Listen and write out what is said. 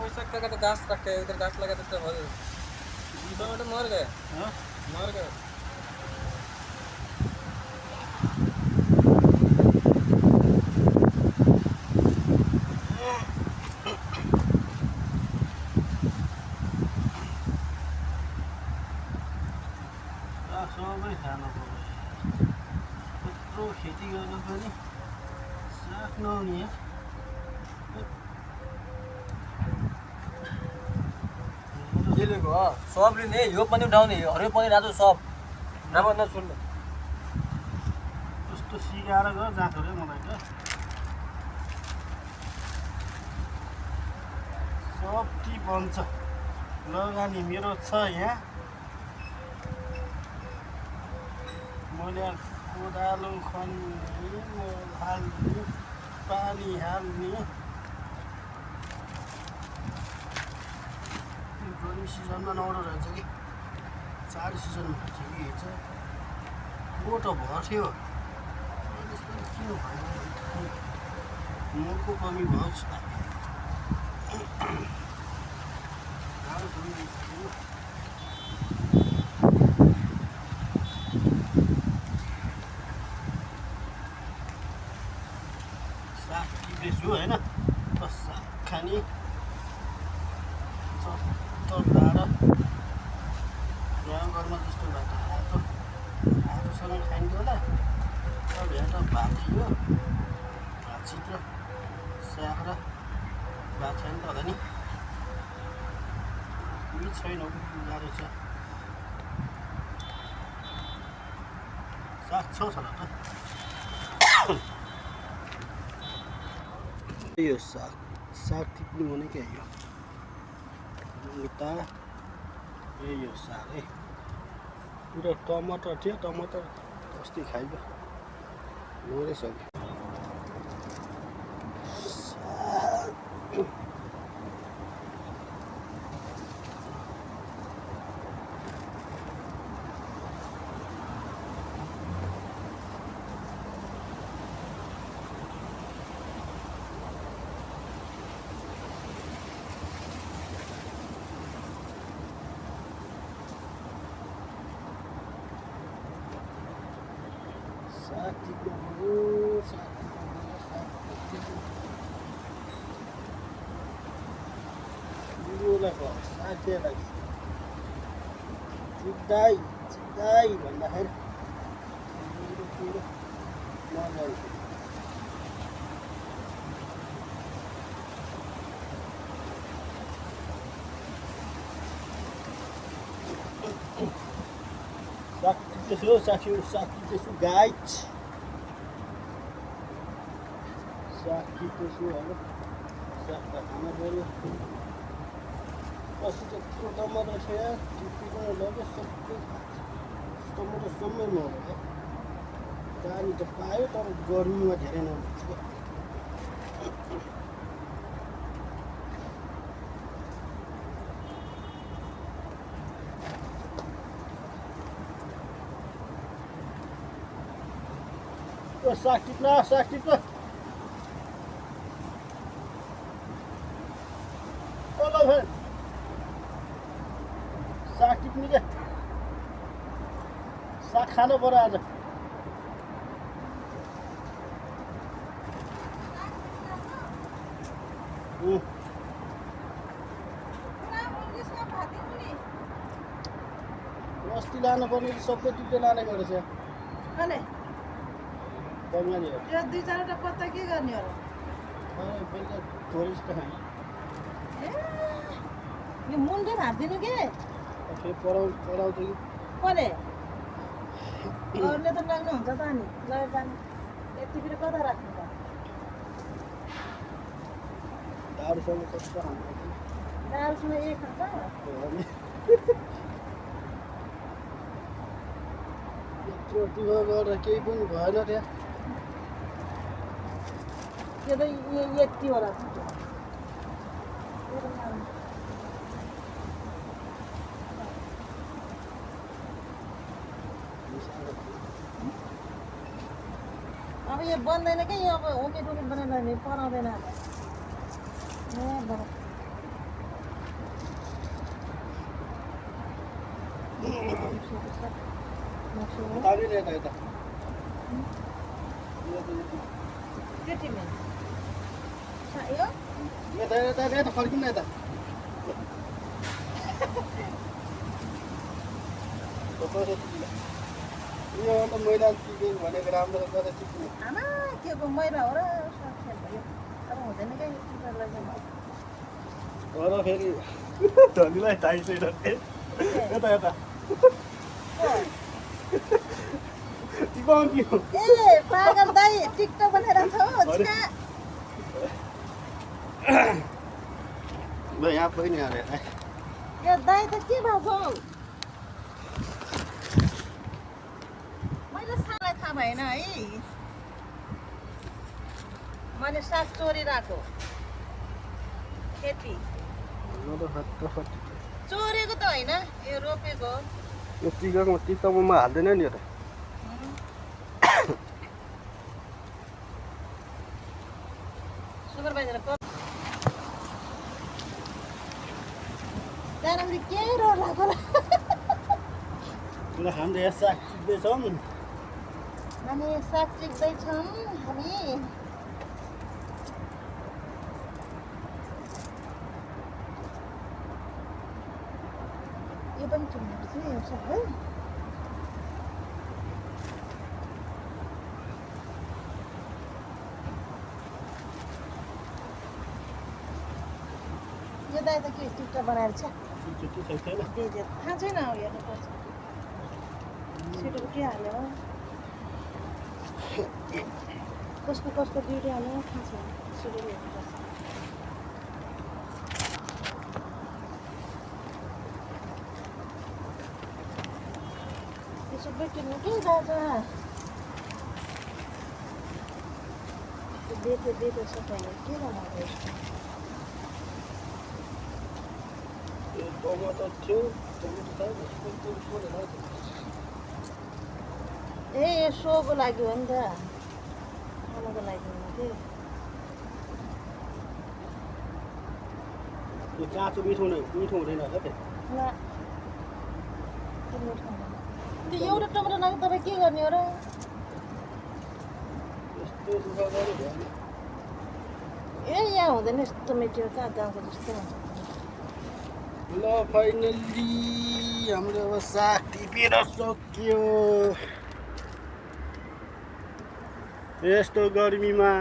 पैसा का तो घास रख के उधर घास लगा देते हो टमाटर मर गए मर गए सबै खानु पर्यो यत्रो खेती गर्दा पनि साग नहुने सब लिने यो पनि उठाउने हरियो पनि रातो सब नभन सुन त्यस्तो सिकाएर गर जाँदो रे मलाई त सब टी बन्छ लगानी मेरो छ यहाँ मैले कोदालो खन्ने मल हाल्ने पानी हाल्ने गर्मी सिजनमा नौलो रहेछ कि 4 सिजनमा रहेछ कि यो चाहिँ मोटो भर्थ्यो किन भएन मलको कमी भयो जस्तो साग टिपेछु होइन साग खाने चत्तर लाएर गाउँघरमा जस्तो भात हातोसँग खाइन्थ्यो होला अब हेर भात यो भातसित साग र भात खाइन् त होला नि छैन गाह्रो छ साग छ होला त यो साग टिप्नु भने क्या यो उता यो साग है पुरा टमाटर थियो टमाटर अस्ति खाइयो मरे सक्यो साथी लगी चिदाई भन्दाखेरि साग टिप्दैछु गाइड साग टिप्दैछु अब साग खान पर्यो अस्ति त्यत्रो टमाटर थियो टिपिकन लग्यो सबै टमाटर जम्मै मऱ्यो पानी त पायो तर गर्मीमा धेरै नहुन्छ साग टिप्न साग टिप्ने क्या साग खानु पर्यो आज अस्ति लानु पर्ने सबै टिप्दै लाने गरेछ यो 2-4 पत्ता के गर्ने होला बेलुका थोरै जस्तो खाने यो मुन्टो भाँदिनु के फेरि पढाउँछ कि कसले अरूले त लाग्नुहुन्छ त अनि लगेर जानु यति फेरि कता राख्नु त दारूसँग सबै खान्छ दारूसँग एक खान्छ यत्रो दुःख गरेर केही पनि भएन त्यहाँ त्यो त यति होला अब यो बन्दैन क्या यो अब उमेर बनाएर पराउँदैन यता नि यता यता केटीमा यो यता यता यता फर्किनु न यता यो त मैला टिपेको भनेको राम्रो छ कसरी टिप्नु आमा के को मैला हो र सक्षम भयो अब हुँदैन क्या यो टिपेर लैजाउँ तर फेरि धनीलाई थाहै छैन यता यता टिपाउनु के हो ए पागल दाइ टिकटक बनाएर छ ल यहाँ पनि आएर यो दाइ त के भएको मैले सालाई थाहा भएन है मैले साग चोरिरहेको खेती चोरेको त होइन यो रोपेको हो यो टिकटकमा हाल्दैन नि यो त सुपरभाइजर त्यहाँनिर के डर लाग्यो ल हामीले यहाँ साग टिप्दैछौँ हामी साग टिप्दैछौँ हामी यो पनि टिप्नुपर्छ यो सबै यो दाइ त के टिकटक बनाएर छ बेजे थाहा छैन अब हेर्नुपर्छ छिटो के हाल्यो कसको कसको भिडियो हाल्यो थाहा छैन छिटो हेर्नुपर्छ त्यो सबै टिप्नु के दादा बेतो सफाइ के बनाएको टमाटर थियो ए सोको लागि हो नि त खानको लागि हो कि यो काँचो मिठो हुँदैन होला त्यो ना त्यो एउटा टमाटर लाग्यो तपाईँ के गर्ने हो र यस्तो दुःख गर्यो भने ए यहाँ हुँदैन यस्तो मेटेरियल कहाँ गाउँको जस्तो हुन्छ ल फाइनल्ली हाम्रो अब साग टिपेर सक्यो यस्तो गर्मीमा